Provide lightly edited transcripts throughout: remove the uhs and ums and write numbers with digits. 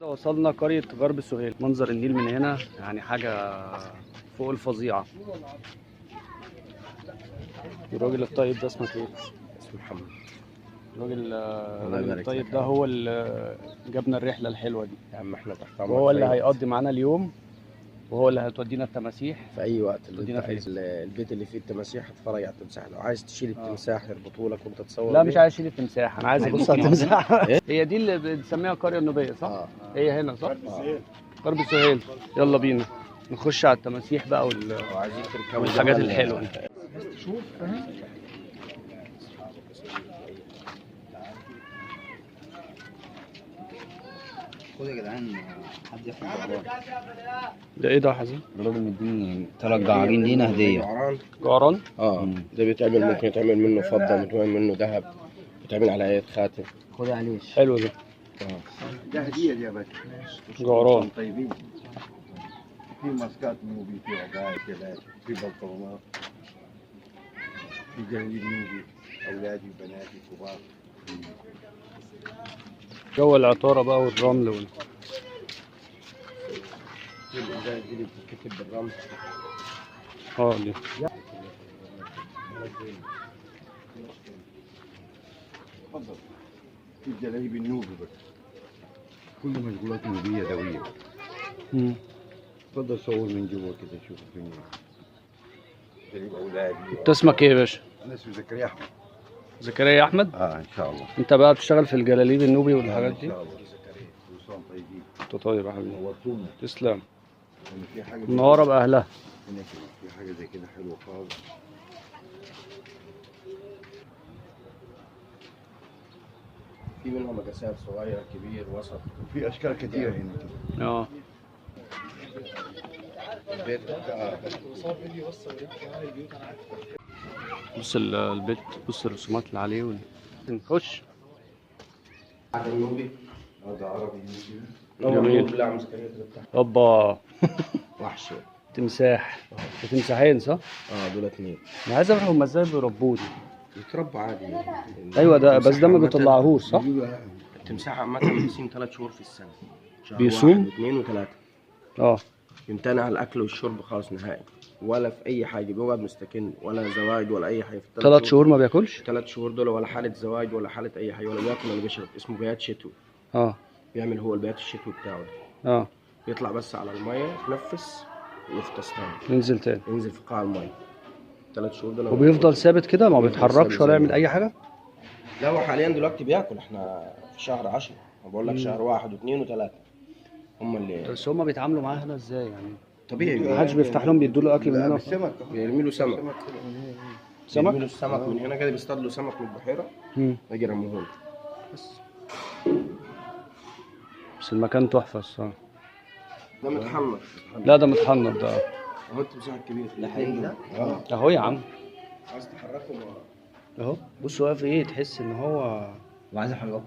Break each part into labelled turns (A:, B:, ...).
A: وصلنا قرية غرب سهيل. منظر النيل من هنا يعني حاجة فوق الفظيعة. الراجل الطيب ده اسمه ايه؟
B: اسمه محمد.
A: الراجل الطيب ده هو اللي جابنا الرحلة الحلوة دي.
B: يا عم احنا تحت امرك.
A: وهو اللي هيقضي معانا اليوم، وهو اللي هتودينا التماسيح
B: في اي وقت. اللي انت عايز البيت اللي فيه التماسيح هتفرج على التمساح. لو عايز تشيل التمساح يربطوه لك وانت تصور.
A: لا مش عايز اشيل التمساح، انا عايز ابص على التمساح. هي دي اللي بنسميها القرية النوبيه صح؟ هي هنا صح؟ غرب سهيل. يلا بينا نخش على التماسيح بقى والحاجات الحلوة دي.
C: تشوف فاهم؟
D: خد يا جدعان، حد ياخد جعران.
A: ده ايه ده يا حزين؟
D: الراجل مديني 3 جعارين لينا هديه.
B: جعران؟
A: جعران؟
B: ده بيتعمل، ممكن يتعمل منه فضة، ممكن يتعمل منه ذهب، بيتعمل على اية خاتم.
D: خد عليش.
A: حلو ده.
C: ده هديه دي يا باشا.
A: جعران.
C: طيبين. في ماسكات نوبي، في عقال كذا، في بنطلونات، في جلاليب نوبي، اولادي وبناتي كبار.
A: جو العطاره بقى والرمل
B: الازاز دي اللي بتتكتب بالرمل.
A: دي
C: اتفضل. في الجلاليب النوبي بس، كل مشغولات نوبيه دويه. اتفضل صور من جوا كده شوف الدنيا. جلاليب اولادي.
A: انت اسمك ايه يا باشا؟
C: انا اسمي زكريا احمد.
A: زكريا احمد؟
C: ان شاء الله.
A: انت بقى بتشتغل في الجلاليب النوبي والحاجات دي؟
C: ان شاء الله. كل طيبين.
A: انت طيب يا حبيبي.
C: نورتونا.
A: تسلم.
C: في حاجة
A: منورة باهلها.
C: هنا كده في حاجة زي كده حلوة خالص.
B: في منها مقاسات صغير كبير وسط،
C: وفي اشكال كثيرة هنا كده.
B: البيت ده.
A: بص البيت، بص الرسومات اللي عليه. نخش.
B: النوبي.
C: ده عربي نوبي.
A: جميل. اوبا.
B: وحش.
A: تمساح. تمساحين صح؟
B: دول 2.
A: انا عايز اعرف هم ازاي بيربوه دي.
B: بيتربوا عادي.
A: ايوه ده بس ده ما بيطلعهوش صح؟
B: التمساح عامة بيصوم 3 شهور في السنة.
A: بيصوم؟
B: 1 و2 و3. يمتنع عن الاكل والشرب خالص نهائي، ولا في اي حاجة، بيقعد مستكن، ولا زواج ولا اي حاجة. في
A: 3 شهور ما بياكلش؟
B: 3 شهور دول ولا حاله زواج ولا حاله اي حاجة، ولا بياكل ولا بيشرب. اسمه بيات شتوي. بيعمل هو البيات الشتوي بتاعه ده. بيطلع بس على المية يتنفس ويغطس تاني،
A: ينزل تاني،
B: ينزل في قاع المية. 3 شهور دول.
A: وبيفضل ثابت كده، ما بيتحركش ولا يعمل اي حاجة؟
B: لا هو حاليا دلوقتي بياكل. احنا في شهر 10، انا بقول لك شهر 1 و2 و3 هم اللي.
A: بس هم بيتعاملوا معاه هنا ازاي يعني؟
B: طبيعي،
A: ما حدش بيفتح لهم، بيدوا له اكل من هنا.
C: السمك
B: بيرمي له سمك.
A: سمك؟
B: بيرمي له السمك من هنا كده، بيصطاد له سمك من البحيرة يجي يرموه له.
A: بس المكان تحفة الصراحة.
B: ده متحنط.
A: لا ده متحنط ده.
B: اهو التمساح الكبير ده حقيقي ده.
A: اهو يا عم.
B: عايز تحركه
A: اهو بص واقف ايه، تحس ان هو
D: وعايز احركه.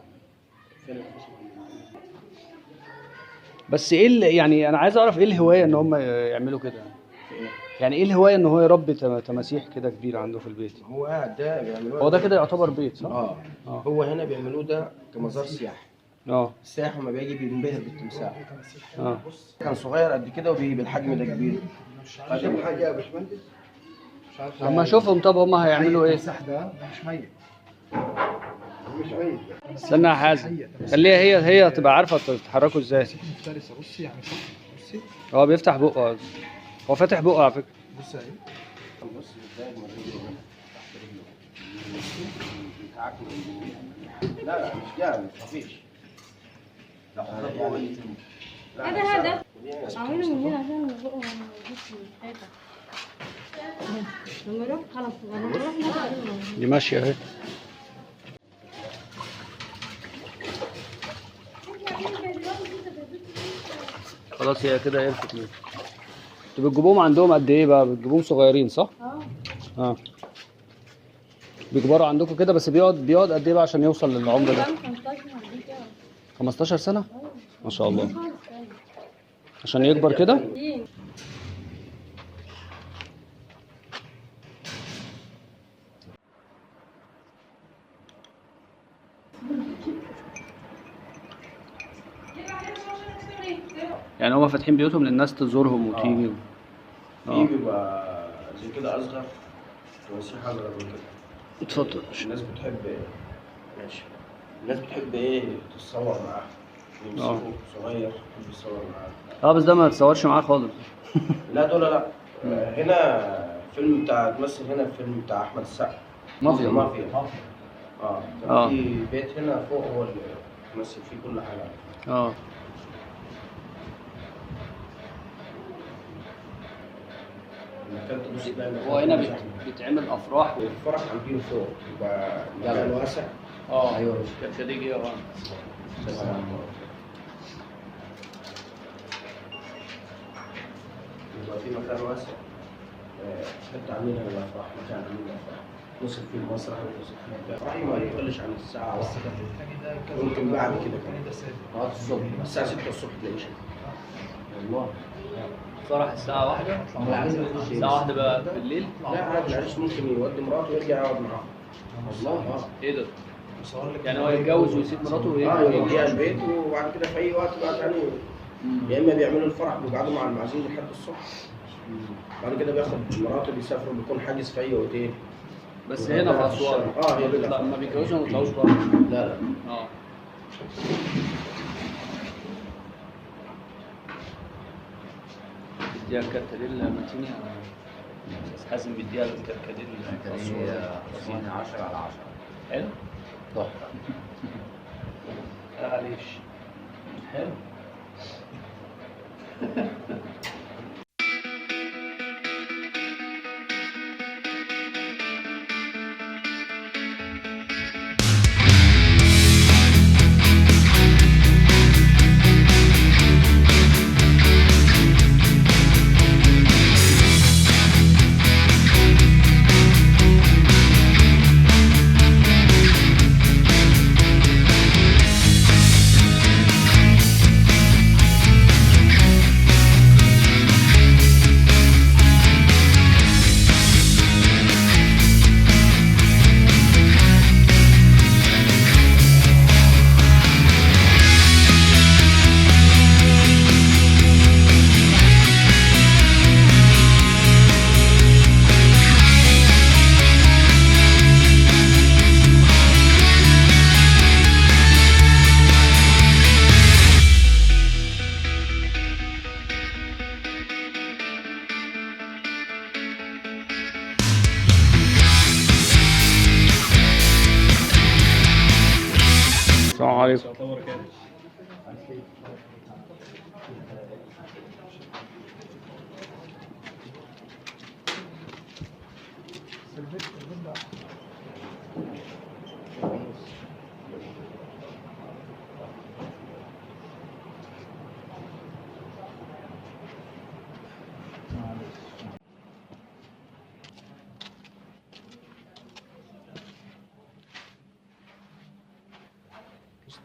A: بس ايه اللي يعني انا عايز اعرف ايه الهواية ان هم يعملوا كده يعني؟ ايه الهواية ان هو يربي تماسيح كده كبيرة عنده في البيت؟
B: هو قاعد ده بيعملوه.
A: هو ده كده يعتبر بيت صح؟
B: هو هنا بيعملوه ده كمزار سياحي. السائح لما بيجي بينبهر بالتمساح. كان صغير قد كده وبيجي بالحجم ده كبير.
C: عشان حاجة يا باشمهندس
E: مش عارف.
A: اما اشوفهم. طب هم هيعملوا ايه؟
E: التمساح ده مش ميت.
C: مش ميت.
A: استنى يا حازم، خليها هي تبقى عارفه تتحركوا ازاي.
E: مفترسة. بصي يعني صح، بصي
A: هو بيفتح بقه، هو فاتح بقه على فكرة.
E: بصي اهي.
B: بص بتضايق من رجله تحت رجله. لا لا مش جامد، خفيف.
F: هذا هذا اعمله من هنا عشان بقه ما يجيش من الحيطة. لما يروح خلاص، لما يروح
A: دي ماشية اهي. خلاص هي كده عرفت مين. انتوا بتجيبوهم عندهم قد ايه بقى؟ بتجيبوهم صغيرين صح؟ بيكبروا عندكم كده، بس بيقعد قد ايه بقى عشان يوصل للعمر ده؟ 15 سنة؟ ما شاء الله. عشان يكبر كده؟ يعني هما فاتحين بيوتهم للناس تزورهم وتيجي.
B: في بيبقى زي كده اصغر، تماسيح اصغر من كده.
A: اتفضل.
B: الناس بتحب، ماشي، الناس بتحب ايه تتصور معاه، يمسكه صغير يحب يتصور معاه.
A: بس ده ما تتصورش معاه خالص.
B: لا دول لا. هنا فيلم بتاع تمثل هنا فيلم بتاع احمد السقا،
A: مافيا.
B: مافيا. كان في بيت هنا فوق هو اللي تمثل فيه كل حاجة.
A: هو هنا بيتعمل افراح،
B: والفرح عاملينه فوق يبقى مكان واسع.
A: ايوه كركديه.
B: يبقى في مكان واسع، حتة عاملينها للافراح، مكان عاملين الافراح، نصف فيه المسرح ونصف فيه الفرح، ما يقلش عن الساعة 1، ممكن بعد كده كمان
D: الصبح،
B: الساعة 6 الصبح تلاقيه شغال.
D: والله
A: فرح الساعة 1، الساعة 1 بقى بالليل.
B: لا عادي، العريس ممكن يودي مراته ويرجع يقعد معاها.
D: والله
A: ايه ده؟ يعني هو يتجوز ويسيب مراته
B: ويرجع البيت، وبعد كده في اي وقت بقى تاني، يا اما بيعملوا الفرح بيقعدوا مع المعازيم لحد الصبح، بعد كده بياخد مراته بيسافروا، بيكون حاجز في اي اوتيل.
A: بس هنا في اسوان.
B: هي
A: لما بيتجوزوا ما بيطلعوش بره.
B: لا لا.
A: بيديها الكركديه المتيني. استاذ حازم بيديها الكركديه
D: الاسواني 10 على 10.
A: حلو؟
D: تحفة.
A: معلش حلو. السلام عليكم.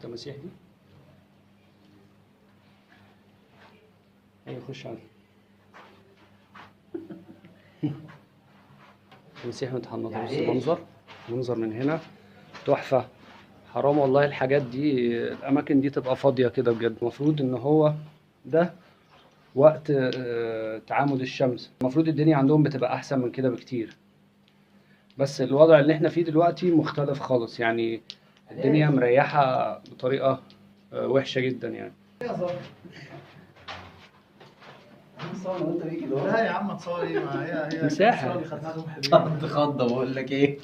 A: التماسيح دي ايوه، خش على التماسيح متحنطه. بص المنظر، منظر من هنا تحفة. حرام والله الحاجات دي، الاماكن دي تبقى فاضية كده بجد. المفروض ان هو ده وقت تعامد الشمس، المفروض الدنيا عندهم بتبقى احسن من كده بكتير، بس الوضع اللي احنا فيه دلوقتي مختلف خالص. يعني الدنيا مريحة بطريقة وحشة جدا يعني.
E: لا يا عم تصور ايه، ما هي
A: مساحة.
D: خض خضة بقول لك ايه.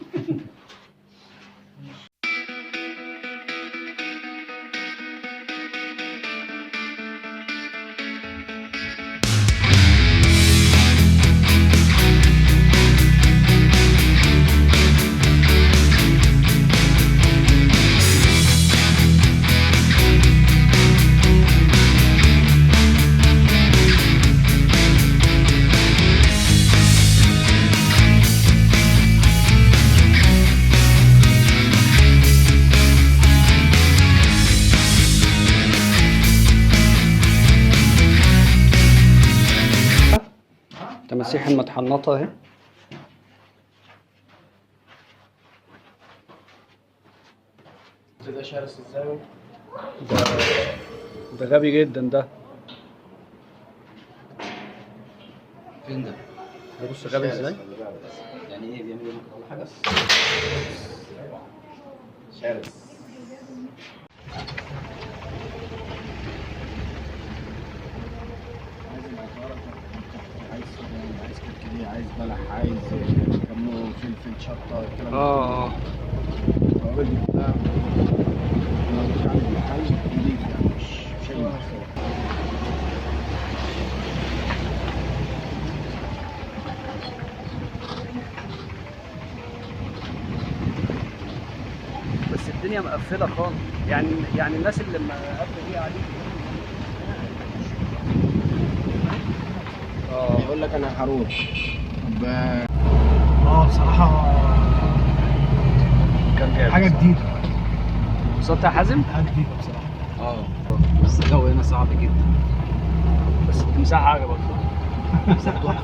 A: تماسيح المتحنطة اهي.
B: ده شرس ازاي؟
A: ده غبي جدا ده.
D: فين ده؟
A: ده بص غبي ازاي؟
D: يعني ايه بيعمل ايه ولا حاجة؟
B: شرس. عايز عايز كركديه، عايز بلح، عايز كمون، فلفل، شطه، الكلام ده.
A: اه
B: التوابل دي كلها موجودة عند المحل نضيف يعني، مش اي محل.
A: بس الدنيا مقفلة خالص، يعني الناس اللي مقفلة دي قاعدين.
B: يقول لك انا هروح.
E: طب بصراحة
A: كان جامد.
E: حاجة جديدة.
A: انبسطت يا حازم؟
E: حاجة جديدة بصراحة.
D: بس الجو هنا صعب جدا.
A: بس التمساح عجبك صح؟
D: تحفة.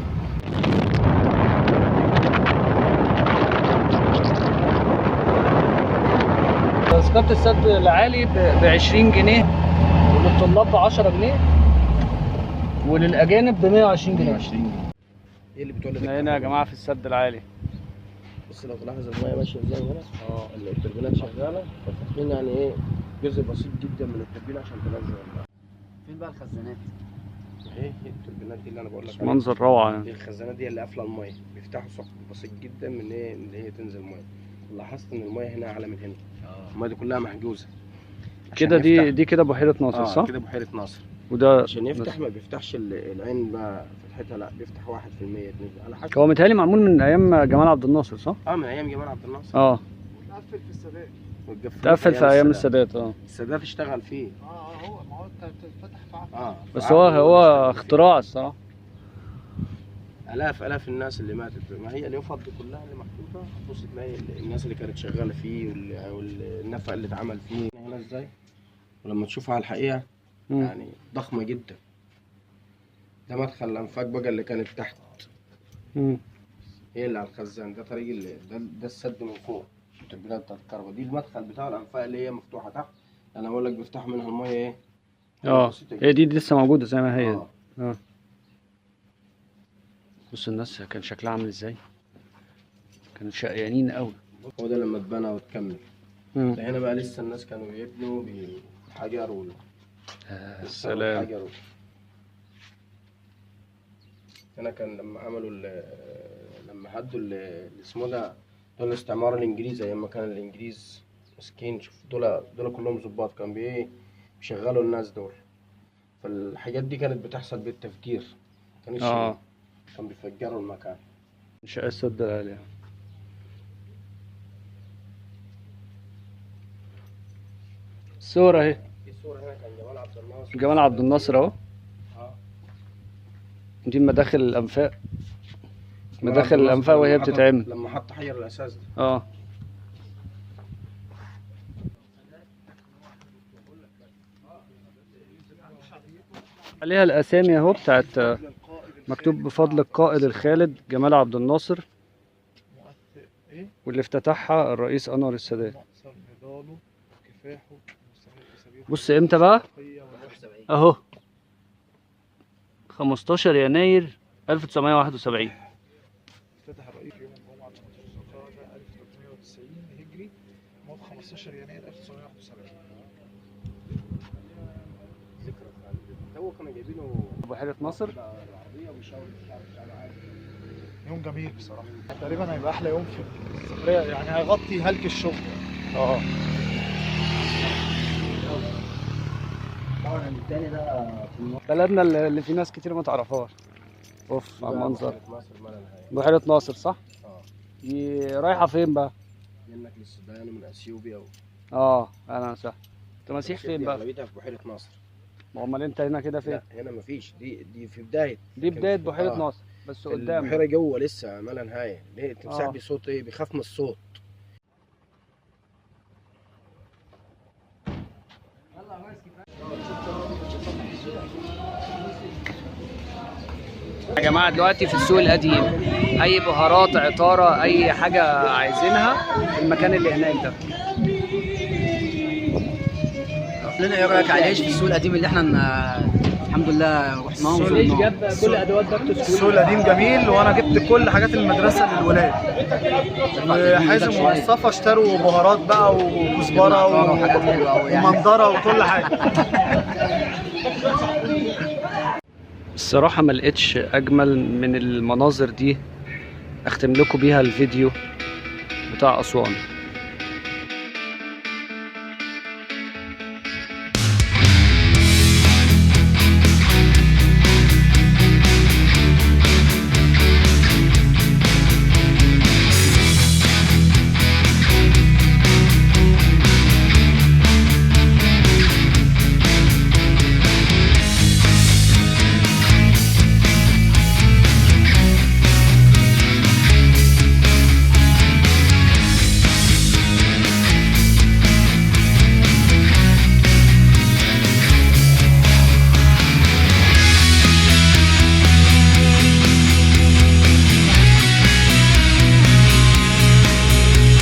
A: تذكرة السد العالي ب 20 جنيه، وللطلاب ب 10 جنيه، وللأجانب ب 120 جنيه.
B: 120 جنيه. ايه اللي بتولد؟
A: احنا هنا يا جماعة في السد العالي.
B: بص لو تلاحظ المية ماشية ازاي هنا. التوربينات شغالة، فاتحين يعني ايه جزء بسيط جدا من التوربين عشان تنزل المية.
D: فين بقى الخزانات؟
B: ايه التوربينات دي اللي انا بقول لك عليها.
A: منظر روعة يعني.
B: دي الخزانات دي اللي قافله المية، بيفتحوا ثقب بسيط جدا من ايه اللي هي تنزل مية. لاحظت ان المية هنا اعلى من هنا. المية دي كلها محجوزة
A: كده دي كده بحيرة ناصر صح؟
B: كده بحيرة ناصر.
A: وده
B: عشان يفتح ما بيفتحش العين بقى فتحتها، لا بيفتح 1% 2 على حسب.
A: هو متهيألي معمول من ايام جمال عبد الناصر صح؟
B: من ايام جمال عبد الناصر.
E: اتقفل في السادات.
A: اتقفل في ايام السادات.
B: السادات اشتغل فيه.
E: هو ما هو اتفتح في عهد.
A: بس هو اختراع الصراحة.
B: الاف الناس اللي ماتت، ما هي اليفط دي كلها اللي محطوطة، تبص تلاقي الناس اللي كانت شغالة فيه والنفق اللي اتعمل فيه هنا ازاي. ولما تشوفها على الحقيقة يعني ضخمة جدا. ده مدخل الانفاق بقى اللي كانت تحت. هي اللي على الخزان ده، طريق ده السد من فوق، التوربينات بتاعت الكهرباء دي المدخل بتاع الانفاق اللي هي مفتوحة تحت. انا بقول لك بيفتحوا منها المية ايه.
A: هي دي لسه موجودة زي ما هي. بص الناس كان شكلها عامل ازاي، كانوا شقيانين قوي.
B: هو ده لما اتبنى وتكمل. ده هنا بقى لسه الناس كانوا بيبنوا بحجر
A: السلام.
B: هنا كان لما عملوا لما هدوا اللي اسمه ده، دول الاستعمار الانجليزي، ايام ما كان الانجليز مسكين. شوف دول كلهم ظباط، كان بيشغلوا الناس دول. فالحاجات دي كانت بتحصل بالتفجير، كانش كان بيفجروا المكان.
A: انشاء السد العالي. الصورة اهي.
B: في صورة هنا كان جمال عبد الناصر.
A: جمال عبد الناصر اهو. دي مداخل الانفاق. مداخل الانفاق وهي بتتعمل
B: لما حط حجر الاساس ده.
A: عليها الاسامي اهو بتاعت، مكتوب بفضل القائد الخالد جمال عبد الناصر، واللي افتتحها الرئيس انور السادات. بص امتى بقى؟ اهو 15 يناير 1971.
E: افتتح الرئيس يوم الجمعة 18 القاهرة 1390 هجري، موافق 15 يناير 1971.
B: ذكرى هو كانوا جايبينه
A: بحيرة ناصر.
E: يوم جميل بصراحة، تقريبا هيبقى أحلى يوم في السفرية، يعني هيغطي هلك الشغل.
D: طبعا التاني ده
A: بلدنا اللي في ناس كتير ما تعرفهاش. اوف على المنظر. بحيرة ناصر صح؟ دي رايحة فين بقى؟
B: منك للسودان ومن اثيوبيا
A: اهلا وسهلا. تماسيح فين بقى؟
B: اغلبيتها في بحيرة ناصر.
A: ما امال انت هنا كده فين؟
B: لا هنا مفيش، دي في بداية،
A: دي بداية بحيرة ناصر بس قدام
B: البحيرة جوه لسه ما لها نهاية. ليه التمساح بصوت ايه؟ بيخاف من الصوت.
A: يا جماعة دلوقتي في السوق القديم، أي بهارات، عطارة، أي حاجة عايزينها في المكان اللي هناك ده.
D: لنا ايه رايك على العيش في السوق القديم اللي احنا الحمد لله رحناه وزرناه.
A: جاب كل ادوات back to school.
E: السوق القديم جميل، وانا جبت كل حاجات المدرسة للولاد، وحازم ومصطفى اشتروا بهارات بقى وكزبره
D: وحاجات حلوة أوي يعني.
E: ومنظره وكل حاجة.
A: الصراحة ما لقيتش أجمل من المناظر دي أختم لكم بيها الفيديو بتاع أسوان.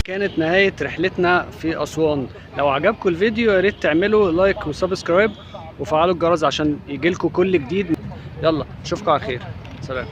A: كانت نهاية رحلتنا في أسوان. لو عجبكم الفيديو يا ريت تعملوا like و subscribe وفعلوا الجرس عشان يجيلكم كل جديد. يلا نشوفكم على خير، سلام.